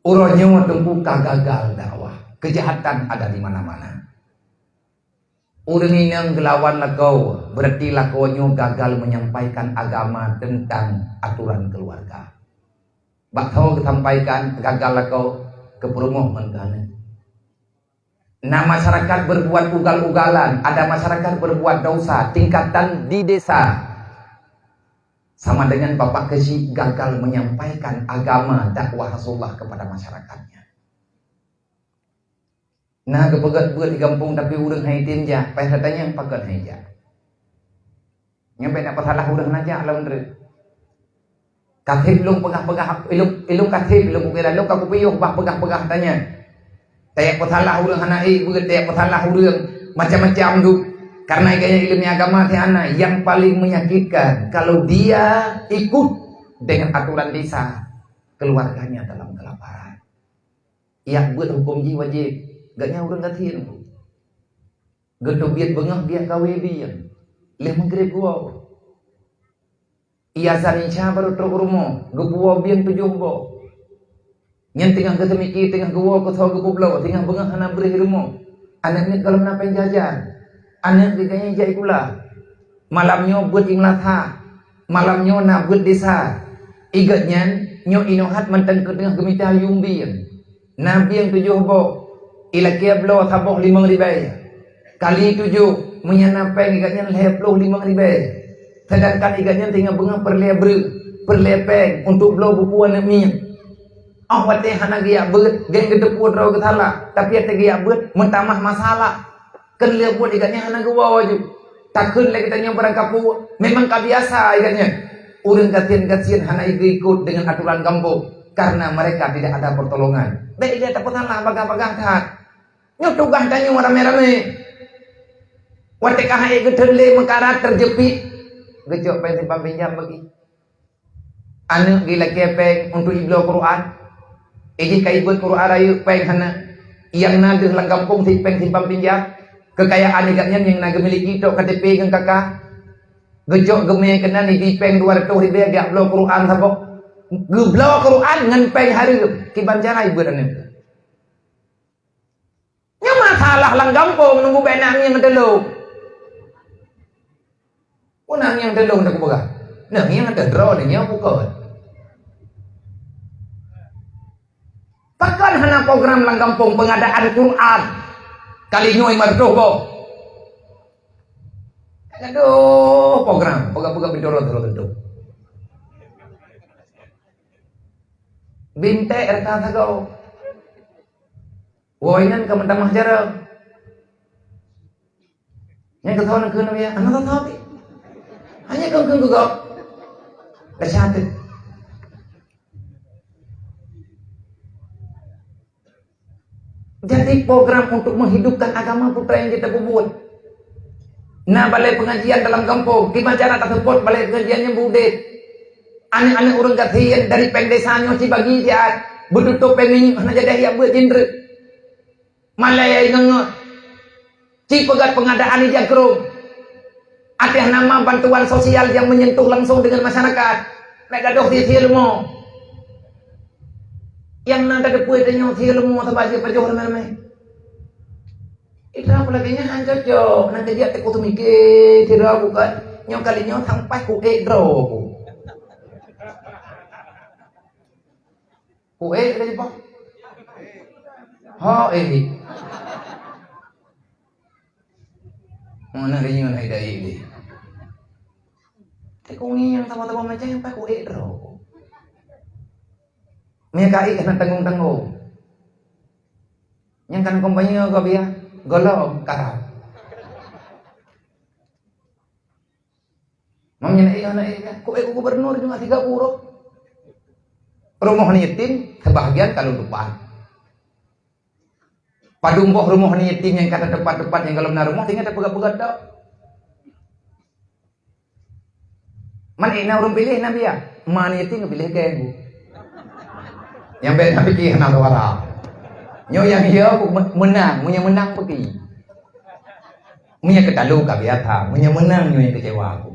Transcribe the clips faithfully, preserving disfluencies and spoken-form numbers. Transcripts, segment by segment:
Uroe nyoe teungku ka gagal dakwah. Keujahatan ada di mana-mana. Ureuëng inong geulawan lakoe, beurati lakoe nyoe gagal menyampaikan agama teuntang atoran keuluwarga. Bak tho geusampaikan, gagal lakoe, geupeurumoh ngon geuh aneuk. Na masyarakat berbuat ugal-ugalan, ada masyarakat berbuat dosa tingkatan di desa. Sama dengan bapak keuchik gagal menyampaikan agama dakwah Rasulullah kepada masyarakatnya. Na geupeugét beuet di gampông tapi ureuëng hai tem jak, payah tatanyong pakon hai jak. Nyoe bèk na peusalah ureuëng hana jak lom treuk. Ka seb lôn peugah-peugah, ilôn, ilôn ka seb lôn kukira, lôn ka kupiôh bah peugah-peugah tanyan. Tajak peusalah ureuëng hana ék beuet, tajak peusalah ureuëng macam-macam tu. Karena gaya ilmu agama si anak yang paling menyakitkan kalau dia ikut dengan aturan desa, keluarganya dalam kelaparan. Yak beuet huköm jih wajéb, gaknyan ureuëng gasien. Geuteubiet beungoh biak kawé bieng, lheueh meugreb geuwoe. Ia saninca barô trok u rumoh, geupuwoe bieng tujoh boh. Nyan teungoh geuseumiki, teungoh geuwoe keusoe geupeubloe, teungoh beungoh hana breueh rumoh. Aneuk miet gohlom na péng jajan. Aneuk geuh ganyang jai sikula. Malam nyoe beuet i meulasa. Malam nyoe na beuet desa. Igét nyan, nyoe inoe hat mantong keuteungoh geumita yuem bieng. Na bieng tujoh boh, ilakée bloe saboh limong ribée. Kali tujoh, meunyan na péng igét nyan lhée ploh limong ribée. Sedangkan igét nyan teungoh beungoh peureulée breueh, peureulée péng untuk bloe buku aneuk miet. Óh watée hana geujak beuet, geng geuteupeue droe geusalah, tapi watée geujak beuet meutamah masalah. Keu lheueh buet igét nyan hana geuwoe aju. Takheun lé geutanyoe barangkapeue, memang ka biasa igét nyan. Ureuëng gasien-gasien hana geuikot deungon aturan gampông karena mereka tidak ada pertolongan. Bék lé tapeusalah bagah-bagah that. Nyoe tugaih tanyoe ramé-ramé. Watée ka hai geutheun lé meukarat teujeupit, geucok péng simpan pinjam bagi. Aneuk geuh ilakée péng untuk ibloe Quran. Ijih ka ibeuet Quran rayeuk péng hana. Nyang na deuh lam gampông sit péng simpan pinjam. Keukayaan igét nyan nyang na geumiliki tok K T P ngon K K. Geucok geumé keunan ijih péng dua ratus ribée geujak bloe Quran saboh. Geubloe Quran ngon péng hareuem. Kiban cara ibeuet aneuk. Nyoe masalah lam gampông nunggu bék nang nyang teulông. Peue nang nyang teulông takupeugah? Nang nyang teudroe nyoe bukon. Pakon hana program lam gampông pengadaan Quran? Kali nyoe lima ratus boh. Aduh, program, peugah-peugah bintoro terus tentu. Bintek rata sagoe. Woe nyan ka meutamah jaroe. Nyan keusoe nangkeuh Nabi, aneuk soe pih. Hanya keu keu gok. Dah syahadat. Jadi program untuk menghidupkan agama putra yang kita buat. Nah, balai pengajian dalam kampung, di mana cara tersebut balai pengajian yang budek. Aneuk-aneuk ureuëng gasien dari péng desa nyoe sibagi siat, beututôp péng minyeuk hana jadi yak beuet jindreuk. Malée ngeungeut. Ci peugét pengadaan ija krong. Ateueh nama bantuan sosial yang menyentuh langsung dengan masyarakat. Bék gadôh sie-sie leumo. Nyang na tateupeue tanyoe sie leumo sabab jih pajoh ramé-ramé. Itra peulagée nyan han cocok, nan keujiak teuk kuteumike sidroe bukan. Nyoe kali nyoe sampai kuék droe ku. Kuék lé jipah. Ho, ék. Mana lé nyoe hai dai lé. Teuk ngieng sama-sama macam pakai kuék droe. Mie ka ék hana tanggung-tanggung. Nyang kan kompeni ka biya, golom karam. Mam nyan ék, aneuk ék, kok ék gubernur cuma tiga puluh. Rumoh aneuk yatim sebahagian kalau depan. Padum boh rumoh aneuk yatim nyang ka teumpat-teumpat nyang golom na rumoh, tinggai tapeugah-peugah tok. Man ék na ureuëng piléh na biya, ma aneuk yatim geupiléh keu. Nyang bék na pike hana suara. Nyoe nyang hiya meunang, meunyoe meunang pike. Meunyoe keutalu ka biasa, meunyoe meunang nyoe nyang keucewa aku.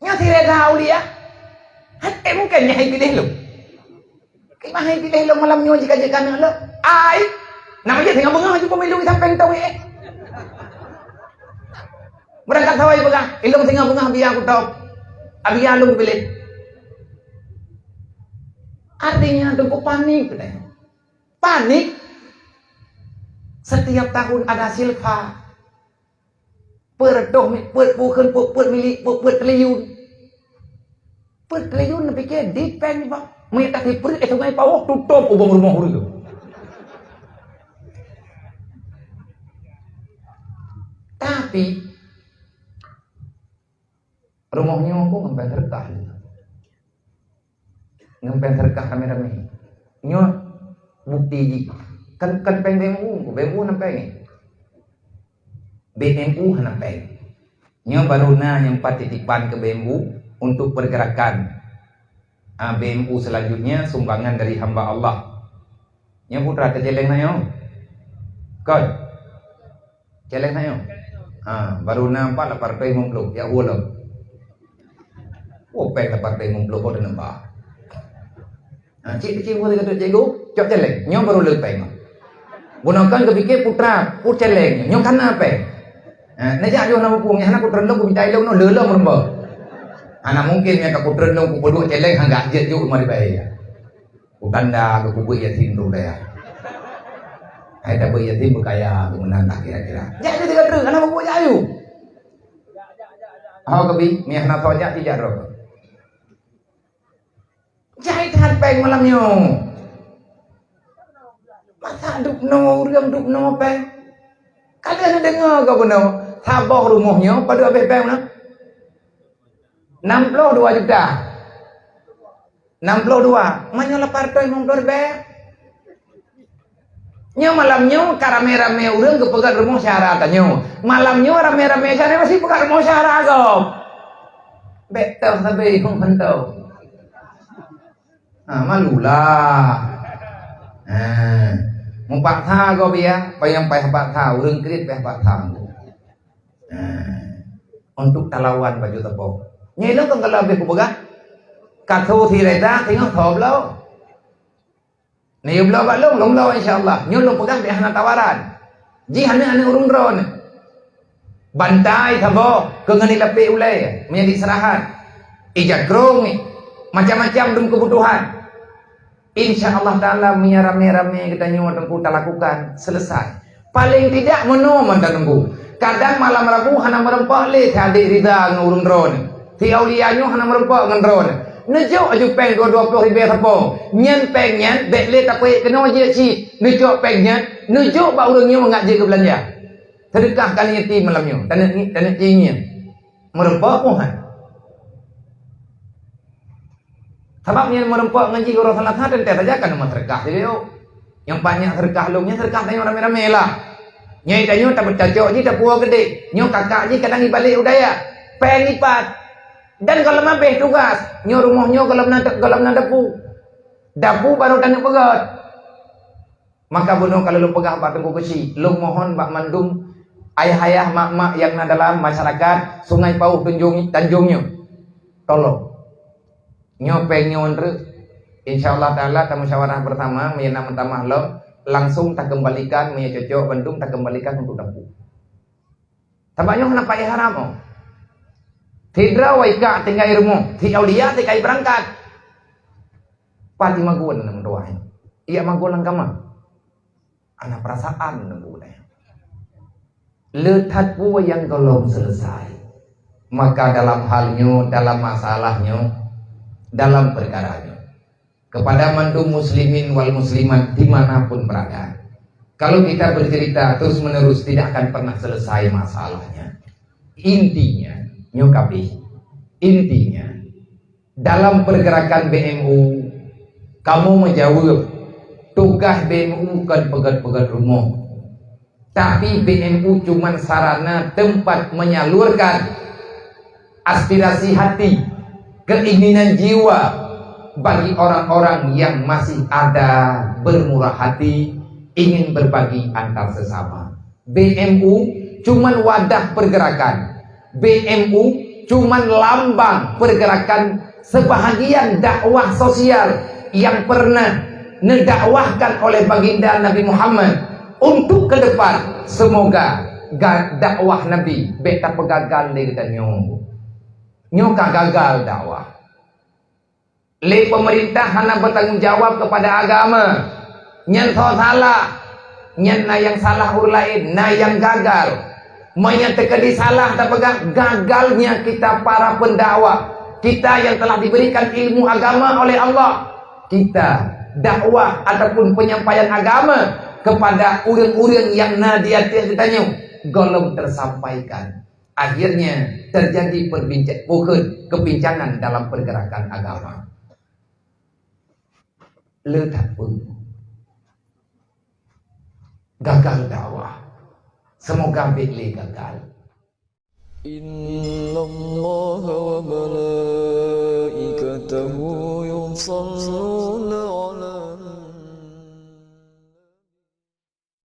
Nyoe sirée that uliah. Hai, eh, mungken nyan hai piléh lôn. Kiban hai piléh lôn malam nyoe jika jeuet keu aneuk lôn. Ai, nama jeuet singoh beungoh jeuet pemilu sampai entong, eh. Beurangkat sawai peugah, ilong singoh beungoh biya kutok. Abiya lôn piléh. Artinya, teungku panik, katanya. Panik. Setiap tahun ada silfa. Peuet reutôh mi-, peuet bukon, peuet, peuet mili-, peuet, peuet triliun. Peuet triliun neupiké di péng nibak. Meunyo ka sipreuk, eh, sungai pawoh tutôp ubang rumoh ureueng. Tapi, rumoh nyoe kok ngon péng seudeukah lé. Ngon péng seudeukah ramé-ramé. Nyoe bukti jih. Kan, kan péng B M U, B M U hana péng. B M U hana péng. Nyoe baru na nyang pat titipan keu B M U untuk pergerakan. Ah, B M U selanjutnya sumbangan dari hamba Allah. Nyoe putra teuceleng na nyoe. Kon. Celeng na nyoe. Ha, baru na empat lapan ratus lima puluh, ya, ulang. Oh, péng lapan ratus lima puluh, oh, dah nambah. Ha, cik kecil pun kata cikgu, cok celeng. Nyoe baru le péng. Bunoe kan kepikir putra, pu celeng. Nyoe kana péng. Ha, neujak jauh nama pun, hana ku terendong, ku minta ilong, no, lelong lembah. Hana mungkin yang aku terendong, ku peluk celeng, hangga jeuet jauh mari bayar. Utanda keu kubuet yatim tu daya. Hai tabuet yatim beukaya tu meunan lah kira-kira. Jak ayu tiga truk, hana babuet jak ayu. Ho kabi, mi hana tho jak, jak droe. Jai that péng malam nyoe. Masa dubnoe ureueng dubnoe péng? Ka lheueh neudeungoe kah bunoe? Saboh rumoh nyoe padub habéh péng na? Enam puluh dua juta. Enam puluh dua, meunyoe lapan ratus lima puluh ribèe. Nyoe malam nyoe ka ramé-ramé ureueng geupeugöt rumoh syara tanyoe. Malam nyoe ramé-ramé syara masih peugöt rumoh syara gob. Bèk teuh sabe hong henteu. Ha, malulah. Ha. Mupaksa gob ya, payah payah paksa, ureueng kriet payah paksa. Ha. Untuk talawan baju teupo. Nyoe lôn kon kalau habéh kupeugah. Ka tho sireta singoh tho bloe. Neuyue bloe bak lôn, lôn bloe insya Allah. Nyoe lôn peugah bèk hana tawaran. Jih aneuk-aneuk ureueng droeneuh. Bantai saboh keu ngon ilapék ulèe meunyo di seurahan. Ija krong, macam-macam dum keubutuhan. Insya Allah Ta'ala, meunyo ramé-ramé geutanyoe teungku talakukan, selesai. Paléng tidak meunoe mantong teungku. Kadang malam Rabu hana meureumpok lé si adék Riza ngon ureueng droeneuh. Si Aulia nyoe hana meureumpok ngon droeneuh. Neujok aju péng dua, dua ploh ribèe sapo. Nyan péng nyan bèk lé tapeuék keunoe jeuet cit. Neucok péng nyan, neujok bak ureueng nyoe mangat jeuet geubeulanja. Seudeukah keu aneuk yatim malam nyoe. Taneuk, taneuk cingin. Meureumpok pun han. Sabab nyan meureumpok ngon jih uroe Selasa teuntèe saja ka neumeuseudeukah sibeuyôh. Nyang banyak seudeukah lôn nyan seudeukah tanyoe ramé-ramé lah. Nyoe tanyoe tapeucocok jih tapuwoe keudéh. Nyoe kakak jih kadang ibalek u dayah. Péng ipat. Dan gohlom habéh tugas. Nyoe rumoh nyoe gohlom na, gohlom na dapu. Dapu barô taneuk peugöt. Maka bunoe ka lôn peugah bak Teungku Geuchik, lôn mohon bak mandum ayah-ayah, mak-mak nyang na dalam masyarakat Sungai Pauh Tanjong, Tanjong nyoe, tolong. Nyoe péng nyoe treuk, insya Allah Ta'ala tamusyawarah bersama, meunyo na meutamah lom, langsung takeumbalikan, meunyo cocok bandum takeumbalikan untuk dapu. Sabab nyoe hana payah haram, oh. Sidroe wai ka tinggai rumoh, si Aulia tinggai beurangkat. Pat imagun lam doa nyan. Iya magun lam kama. Ana perasaan nunggu deh. Le that peue nyang gohlom selesai. Maka dalam hal nyoe, dalam masalah nyoe, dalam perkara nyoe, kepada mandum muslimin wal muslimat dimanapun berada, kalau kita bercerita terus menerus tidak akan pernah selesai masalahnya. Intinya, nyoe kabeh. Intinya, dalam pergerakan B M U, kamoe meujaweueb, tugaih B M U kon peugöt-peugöt rumoh. Tapi B M U cuman sarana tempat menyalurkan aspirasi hati, keinginan jiwa bagi orang-orang yang masih ada bermurah hati, ingin berbagi antar sesama. B M U cuman wadah pergerakan. B M U cuman lambang pergerakan Sebahagian dakwah sosial yang pernah neudakwahkan oleh Baginda Nabi Muhammad untuk ke depan, semoga ga-, dakwah Nabi bèk tapeugagal lé geutanyoe. Nyoe ka gagal dakwah. Lé pemerintah hana bertanggung jawab kepada agama. Nyan soe salah. Nyan na nyang salah ureueng laén, na nyang gagal. Meunyoe teukeudi salah tapeugah, gagalnya kita para pendakwah, kita yang telah diberikan ilmu agama oleh Allah. Kita dakwah ataupun penyampaian agama kepada ureueng-ureueng nyang na di ateueh geutanyoe, gohlom tersampaikan. Akhirnya terjadi perbinca-, bukon kebincangan dalam pergerakan agama. Le that peue. Gagal dakwah. Semoga bèk lé gagal. إن الله وملائكته يصلون